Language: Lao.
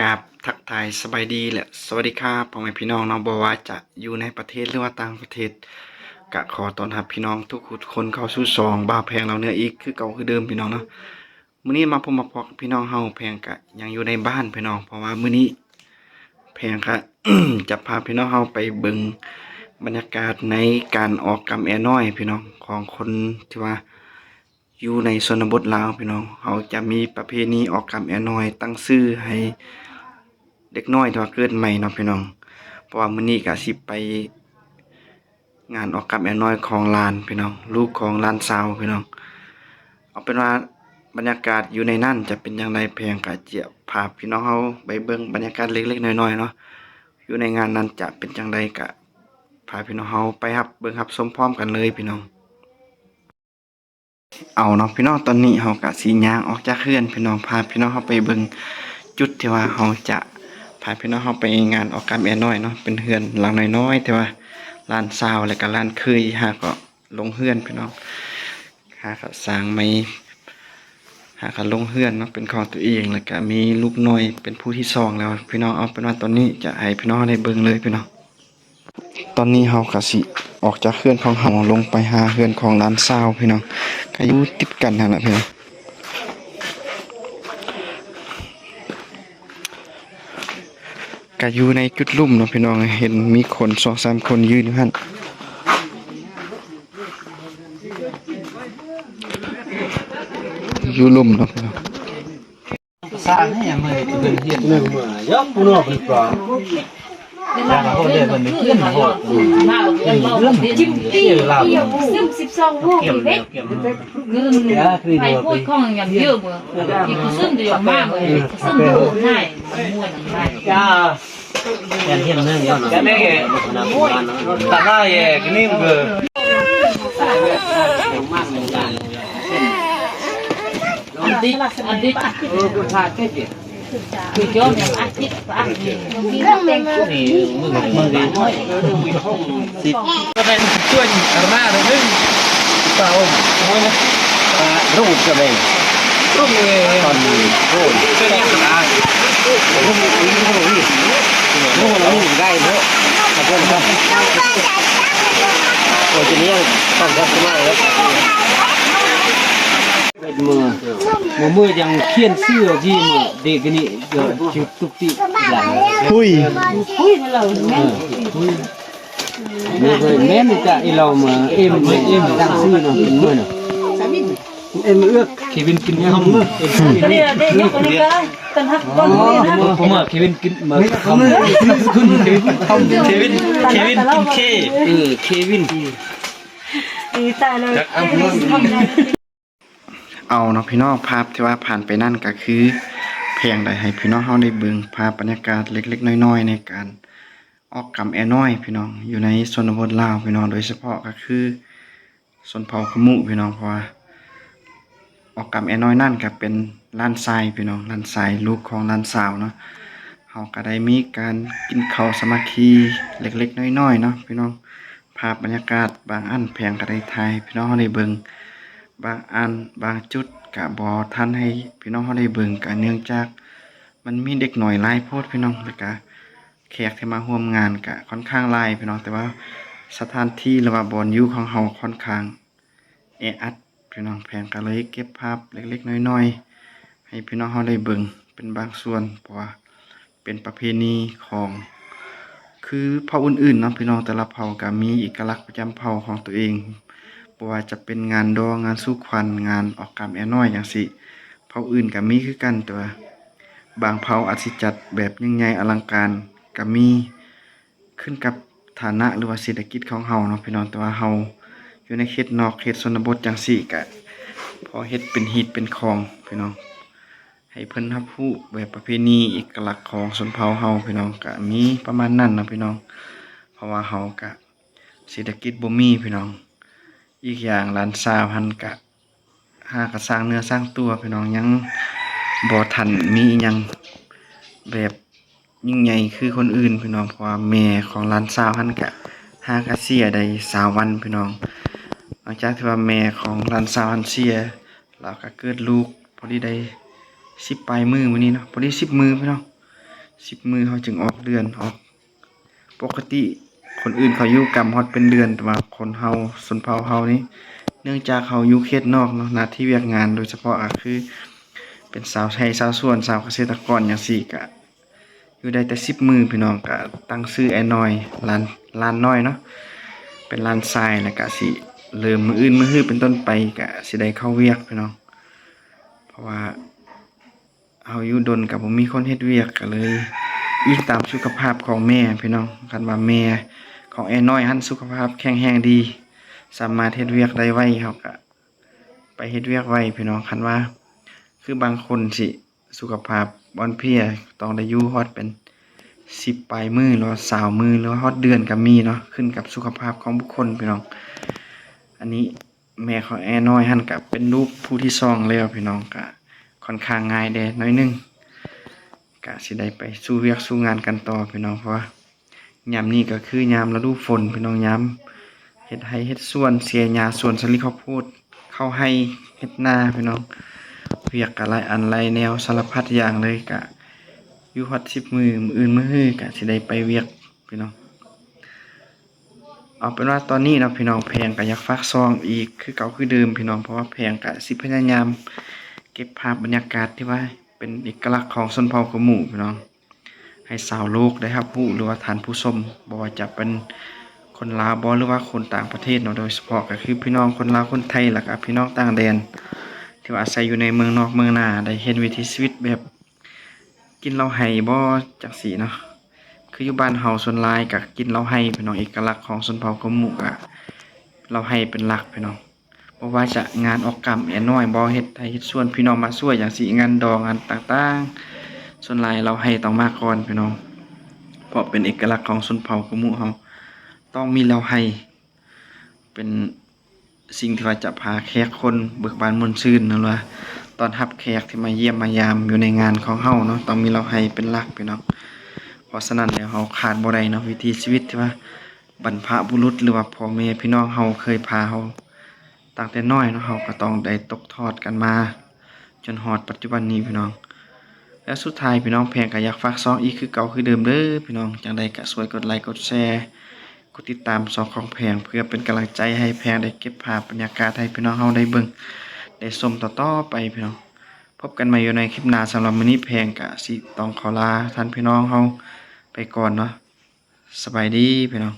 ກາບທັກທາຍສະບາຍດີ ແລະ ສະຫວັດດີຄັບ ພໍ່ແມ່ພີ່ນ້ອງເນາະ, ບໍ່ວ່າຈະຢູ່ໃນປະເທດ ຫຼືວ່າຕ່າງປະເທດ ກະຂໍຕ້ອນຮັບພີ່ນ້ອງທຸກໆຄົນເຂົ້າສູ່ຊ່ອງບ່າວແພງລາວເໜືອອີກຄືເກົ່າຄືເດີມພີ່ນ້ອງເນາະ. ມື້ນີ້ມາພົບມາພໍ້ກັບພີ່ນ້ອງເຮົາ, ແພງກະຍັງຢູ່ໃນບ້ານພີ່ນ້ອງ, ເພາະວ່າມື້ນີ້ແພງກະ ຈະພາພີ່ນ້ອງເຮົາໄປເບິ່ງບັນຍາກາດໃນການອອກກຳແອນ້ອຍພີ່ນ້ອງ ຂອງຄົນທີ່ວ່າ ຢູ່ໃນຊົນນະບົດລາວພີ່ນ້ອງ, ເຮົາຈະມີປະເພນີອອກກຳແອນ້ອຍ, ຕັ້ງຊື່ໃຫ້ເດັກນ້ອຍທີ່ວ່າເກີດໃໝ່ເນາະພີ່ນ້ອງ. ເພາະວ່າມື້ນີ້ກະຊິໄປງານອອກກຳແອນ້ອຍຂອງຫຼານພີ່ນ້ອງ, ລູກຂອງຫຼານສາວພີ່ນ້ອງ. ເອົາເປັນວ່າບັນຍາກາດຢູ່ໃນນັ້ນຈະເປັນຈັ່ງໃດ, ແພງກະຈະພາພີ່ນ້ອງເຮົາໄປເບິ່ງບັນຍາກາດເລັກໆນ້ອຍໆເນາະ, ຢູ່ໃນງານນັ້ນຈະເປັນຈັ່ງໃດ ກະພາພີ່ນ້ອງເຮົາໄປຮັບເບິ່ງຮັບຊົມພ້ອມກັນເລີຍພີ່ນ້ອງ. ເອົາເນາະພີ່ນ້ອງ, ຕອນນີ້ເຮົາກະຊິຍ່າງອອກຈາກເຮືອນພີ່ນ້ອງ, ພາພີ່ນ້ອງເຮົາໄປເບິ່ງຈຸດທີ່ວ່າເຮົາຈະພາພີ່ນ້ອງເຮົາໄປງານອອກກຳແອນ້ອຍເນາະ. ເປັນເຮືອນຫຼັງນ້ອຍໆ ແຕ່ວ່າຫຼານສາວ ແລະກະຫຼານເຂີຍຫາກໍລົງເຮືອນພີ່ນ້ອງ, ຫາກໍສ້າງໃໝ່ ຫາກໍລົງເຮືອນເນາະ ເປັນຂອງຕົວເອງ, ແລະກະມີລູກນ້ອຍເປັນຜູ້ທີສອງແລ້ວພີ່ນ້ອງ. ເອົາເປັນວ່າຕອນນີ້ຈະໃຫ້ພີ່ນ້ອງເຮົາໄດ້ເບິ່ງເລີຍພີ່ນ້ອງ. ຕອນນີ້ເຮົາກະຊິອອກຈາກເຮືອນຂອງເຮົາ ລົງໄປຫາເຮືອນຂອງຫຼານສາວພີ່ນ້ອງ, ກະຢູ່ຕິດກັນຫັ້ນລະພີ່ນ້ອງ, ກະຢູ່ໃນຈຸດລຸ່ມເນາະພີ່ນ້ອງ. ເຫັນມີຄົນສອງສາມຄົນຢືນຢູ່ຫັ້ນ ຢູ່ລຸ່ມເນາະພີ່ນ້ອງ. ສ້າງໃຫ້ເມືອເພິ່ນຮຽນ ເມືອ ຢາກຜູ້ນອກເພິ່ນກວ່າ ຢາກເຮົາໄດ້ເພິ່ນໄດ້ຮຽນໂຫດ ເລື່ອງເສຍເວລາ ຊຶມສິບສອງໂມງເກັບ ເກັບ ໃຫ້ໂພດຂອງຫຍັງເຍອະເບີ ອີກຊຶມຈະຢອກມາເບີ ຊຶມໂຫດໃຫ້ມ່ວນໃຫ້ ຢາ ແມ່ນຮຽນເລື່ອງເນາະ ຕາໜ້າແຍກນີ້ເບີ ອາທິດ ອາທິດ ຄືຈອມອາທິດ ອາທິດ ນີ້ມື້ ມື້ນີ້ ສິບ ກໍແມ່ນຊ່ວຍອາລາໜຶ່ງ ຕາອົມ ອາ ລຸງກໍແມ່ນ ລຸງເອີຍ ຕອນໂກນ ຊ່ວຍອາລາ ລຸງ ລຸງ ລຸງ ລຸງໄດ້ເນາະ ຂອບຄຸນຄັບ ໂອ້ຍ ຈະມີຫຍັງ ຕ້ອງກັບມາເນາະ. ເມື່ອ ເມື່ອ ເມື່ອຍັງຂຽນຊື່ທີ່ເມື່ອເດກະນີ້ ເອີ ຈຸດຕຸກຕິ ຫຍັງ ຄຸຍ ຄຸຍ ເອີ ຄຸຍ ເມື່ອ ເມື່ອແມ່ນຈະອີເຫຼົ່າເມື່ອ ເອັມ ເອັມ ຕັ້ງຊື່ເນາະ ເປັນເມື່ອເນາະ ເອັມ ເອືອກ ເຄວິນ ກິນຄຳ ເອັມ ເຄວິນ ກິນຄຳ ເມື່ອ ເຄວິນ ກິນ ເມື່ອ ເຄວິນ ເຄວິນ ກິນເຄ ເອີ ເຄວິນ ຕາຍເລີຍ ເອົາເນາະພີ່ນ້ອງ ພາບທີ່ວ່າຜ່ານໄປນັ້ນກະຄື ພຽງໃດໃຫ້ພີ່ນ້ອງເຮົາໄດ້ເບິ່ງພາບບັນຍາກາດເລັກໆນ້ອຍໆ ໃນການອອກກຳແອນ້ອຍພີ່ນ້ອງ ຢູ່ໃນຊົນນະບົດລາວພີ່ນ້ອງ ໂດຍສະເພາະກະຄືຊົນເຜົ່າຂະມຸພີ່ນ້ອງ ເພາະວ່າອອກກຳແອນ້ອຍນັ້ນກະເປັນຫຼານຊາຍພີ່ນ້ອງ ຫຼານຊາຍ ລູກຂອງຫຼານສາວເນາະ ເຮົາກະໄດ້ມີການກິນເຂົ້າສາມັກຄີເລັກໆນ້ອຍໆເນາະພີ່ນ້ອງ. ພາບບັນຍາກາດບາງອັນແພງກະໄດ້ຖ່າຍໃຫ້ພີ່ນ້ອງເຮົາໄດ້ເບິ່ງ ບາງອັນບາງຈຸດກະບໍ່ທັນໃຫ້ພີ່ນ້ອງເຮົາໄດ້ເບິ່ງ ກະເນື່ອງຈາກມັນມີເດັກນ້ອຍຫຼາຍໂພດພີ່ນ້ອງ ແລ້ວກະແຂກທີ່ມາຮ່ວມງານກະຂ້ອນຂ້າງຫຼາຍພີ່ນ້ອງ ແຕ່ວ່າສະຖານທີ່ ຫຼືວ່າບ່ອນຢູ່ຂອງເຮົາຂ້ອນຂ້າງແອອັດ ພີ່ນ້ອງ ແພງກະເລີຍເກັບພາບເລັກໆນ້ອຍໆ ໃຫ້ພີ່ນ້ອງເຮົາໄດ້ເບິ່ງເປັນບາງສ່ວນ ເພາະວ່າເປັນປະເພນີຂອງ ຄືເຜົ່າອື່ນໆເນາະພີ່ນ້ອງ ແຕ່ລະເຜົ່າກະມີເອກະລັກປະຈຳເຜົ່າຂອງຕົວເອງ ບໍ່ວ່າຈະເປັນງານດອງ ງານສູ່ຂວັນ ງານອອກກຳແອນ້ອຍຈັ່ງຊີ້ ເຜົ່າອື່ນກະມີຄືກັນ ແຕ່ວ່າບາງເຜົ່າອາດຊິຈັດແບບຍິ່ງໃຫຍ່ອະລັງການກະມີ ຂຶ້ນກັບຖານະ ຫຼືວ່າເສດຖະກິດຂອງເຮົາເນາະພີ່ນ້ອງ ແຕ່ວ່າເຮົາຢູ່ໃນເຂດນອກ ເຂດຊົນນະບົດຈັ່ງຊີ້ກະພໍເຮັດເປັນຮີດເປັນຄອງພີ່ນ້ອງ ໃຫ້ເພິ່ນຮັບຮູ້ແບບປະເພນີເອກະລັກຂອງຊົນເຜົ່າເຮົາພີ່ນ້ອງ ກະມີປະມານນັ້ນເນາະພີ່ນ້ອງ ເພາະວ່າເຮົາກະເສດຖະກິດບໍ່ມີພີ່ນ້ອງ ອີກຢ່າງຫຼານສາວຫັ້ນກະ ຫາກະສ້າງເນື້ອສ້າງຕົວພີ່ນ້ອງ ຍັງບໍ່ທັນມີອີ່ຫຍັງແບບຍິ່ງໃຫຍ່ຄືຄົນອື່ນພີ່ນ້ອງ ເພາະວ່າແມ່ຂອງຫຼານສາວຫັ້ນກະຫາກະເສຍໄດ້ຊາວວັນພີ່ນ້ອງ ຫຼັງຈາກທີ່ວ່າແມ່ຂອງຫຼານສາວຫັ້ນເສຍ ລາວກະເກີດລູກພໍດີໄດ້ສິບປາຍມື້ມື້ນີ້ເນາະ ພໍດີສິບມື້ພີ່ນ້ອງ ສິບມື້ເຮົາຈຶ່ງອອກເດືອນອອກ. ປົກກະຕິຄົນອື່ນເຂົາຢູ່ກຳຮອດເປັນເດືອນ, ແຕ່ວ່າຄົນເຮົາ ຊົນເຜົ່າເຮົານີ້ ເນື່ອງຈາກເຮົາຢູ່ເຂດນອກເນາະ, ໜ້າທີ່ວຽກງານໂດຍສະເພາະກໍຄືເປັນຊາວໄຮ່ຊາວສວນ ຊາວກະເສດຕະກອນຫຍັງຊີ້ ກະຢູ່ໄດ້ແຕ່ສິບມື້ພີ່ນ້ອງ. ກະຕັ້ງຊື່ອ້າຍນ້ອຍ ຫຼານ ຫຼານນ້ອຍເນາະ, ເປັນຫຼານຊາຍ ແລ້ວກະຊິເລີ່ມມື້ອື່ນມື້ຮືເປັນຕົ້ນໄປ ກະຊິໄດ້ເຂົ້າວຽກພີ່ນ້ອງ. ເພາະວ່າ ເຮົາຢູ່ດົນກໍບໍ່ມີຄົນເຮັດວຽກ ກໍເລີຍອີງຕາມສຸຂະພາບຂອງແມ່ພີ່ນ້ອງ. ຄັນວ່າແມ່ຂອງອ້າຍນ້ອຍຫັ້ນສຸຂະພາບແຂງແຮງດີ ສາມາດເຮັດວຽກໄດ້ໄວ ເຮົາກໍໄປເຮັດວຽກໄວພີ່ນ້ອງ. ຄັນວ່າຄືບາງຄົນຊິສຸຂະພາບອ່ອນເພຍ ຕ້ອງໄດ້ຢູ່ຮອດເປັນສິບປາຍມື້ ຫຼືວ່າຊາວມື້ ຫຼືວ່າຮອດເດືອນກໍມີເນາະ, ຂຶ້ນກັບສຸຂະພາບຂອງບຸກຄົນພີ່ນ້ອງ. ອັນນີ້ ແມ່ຂອງອ້າຍນ້ອຍຫັ້ນກະເປັນລູກຜູ້ທີສອງແລ້ວພີ່ນ້ອງ, ກະຂ້ອນຂ້າງງ່າຍແດ່ໜ້ອຍໜຶ່ງ, ກະຊິໄດ້ໄປສູ່ວຽກສູ່ງານກັນຕໍ່ພີ່ນ້ອງ. ເພາະວ່າຍາມນີ້ກໍຄືຍາມລະດູຝົນພີ່ນ້ອງ, ຍາມເຮັດໄຮ່ເຮັດສວນ ເສຍຫຍ້າສວນສາລີ ເຂົ້າໂພດ ເຂົ້າໄຮ່ເຮັດນາພີ່ນ້ອງ. ວຽກກໍຫຼາຍອັນຫຼາຍແນວ ສາລະພັດຢ່າງເລີຍ, ກະຢູ່ຮອດສິບມື້ ມື້ອື່ນມື້ຮືກະຊິໄດ້ໄປວຽກພີ່ນ້ອງ. ເອົາເປັນວ່າຕອນນີ້ເນາະພີ່ນ້ອງ, ແພງກໍຢາກຝາກຊ່ອງອີກຄືເກົ່າຄືເດີມພີ່ນ້ອງ, ເພາະວ່າແພງກໍຊິພະຍາຍາມເກັບພາບບັນຍາກາດທີ່ວ່າເປັນເອກະລັກຂອງຊົນເຜົ່າກະໝູ່ພີ່ນ້ອງ ໃຫ້ຊາວໂລກໄດ້ຮັບຮູ້ ຫຼືວ່າທ່ານຜູ້ຊົມ ບໍ່ວ່າຈະເປັນຄົນລາວບໍ ຫຼືວ່າຄົນຕ່າງປະເທດເນາະ, ໂດຍສະເພາະກໍຄືພີ່ນ້ອງຄົນລາວຄົນໄທ ແລ້ວກໍພີ່ນ້ອງຕ່າງແດນ ທີ່ວ່າອາໄສຢູ່ໃນເມືອງນອກເມືອງນາ ໄດ້ເຫັນວິຖີຊີວິດແບບ ກິນເຫຼົ້າໄຮ່ບໍ ຈັ່ງຊີ້ເນາະ. ຄືຢູ່ບ້ານເຮົາສ່ວນຫຼາຍກໍກິນເຫຼົ້າໄຮ່ພີ່ນ້ອງ, ເອກະລັກຂອງຊົນເຜົ່າກະໝູ່ກໍເຫຼົ້າໄຮ່ເປັນຫຼັກພີ່ນ້ອງ. ບໍ່ວ່າຈະງານອອກກຳແອນ້ອຍບໍ ເຮັດໄຮ່ເຮັດສວນ ພີ່ນ້ອງມາຊ່ວຍຫຍັງຊີ້ ງານດອງ ງານຕ່າງໆ ສ່ວນຫຼາຍເຫຼົ້າໄຮ່ຕ້ອງມາກ່ອນພີ່ນ້ອງ, ເພາະເປັນເອກະລັກຂອງຊົນເຜົ່າກະໝູ່ເຮົາ ຕ້ອງມີເຫຼົ້າໄຮ່ ເປັນສິ່ງທີ່ວ່າຈະພາແຂກຄົນເບີກບານມ່ວນຊື່ນ ຫຼືວ່າຕ້ອນຮັບແຂກທີ່ມາຢ້ຽມມາຢາມຢູ່ໃນງານຂອງເຮົາເນາະ, ຕ້ອງມີເຫຼົ້າໄຮ່ເປັນຫຼັກພີ່ນ້ອງ. ເພາະສະນັ້ນແລ້ວເຮົາຂາດບໍ່ໄດ້ເນາະ, ວິຖີຊີວິດທີ່ວ່າບັນພະບຸລຸດ ຫຼືວ່າພໍ່ແມ່ພີ່ນ້ອງເຮົາເຄີຍພາເຮົາຕັ້ງແຕ່ນ້ອຍເນາະ, ເຮົາກໍຕ້ອງໄດ້ຕົກທອດກັນມາ ຈົນຮອດປັດຈຸບັນນີ້ພີ່ນ້ອງ. ແລ້ວສຸດທ້າຍພີ່ນ້ອງ ແພງກໍຢາກຝາກຊ່ອງອີກຄືເກົ່າຄືເດີມເດີພີ່ນ້ອງ, ຈັ່ງໃດກໍຊ່ວຍກົດໄລກົດແຊ ກົດຕິດຕາມຊ່ອງຂອງແພງ ເພື່ອເປັນກຳລັງໃຈໃຫ້ແພງໄດ້ເກັບພາບບັນຍາກາດໃຫ້ພີ່ນ້ອງເຮົາໄດ້ເບິ່ງໄດ້ຊົມຕໍ່ໆໄປພີ່ນ້ອງ. ພົບກັນໃໝ່ຢູ່ໃນຄລິບໜ້າ, ສຳລັບມື້ນີ້ແພງກະຊິຕ້ອງຂໍລາທ່ານພີ່ນ້ອງເຮົາໄປກ່ອນເນາະ. ສະບາຍດີພີ່ນ້ອງ.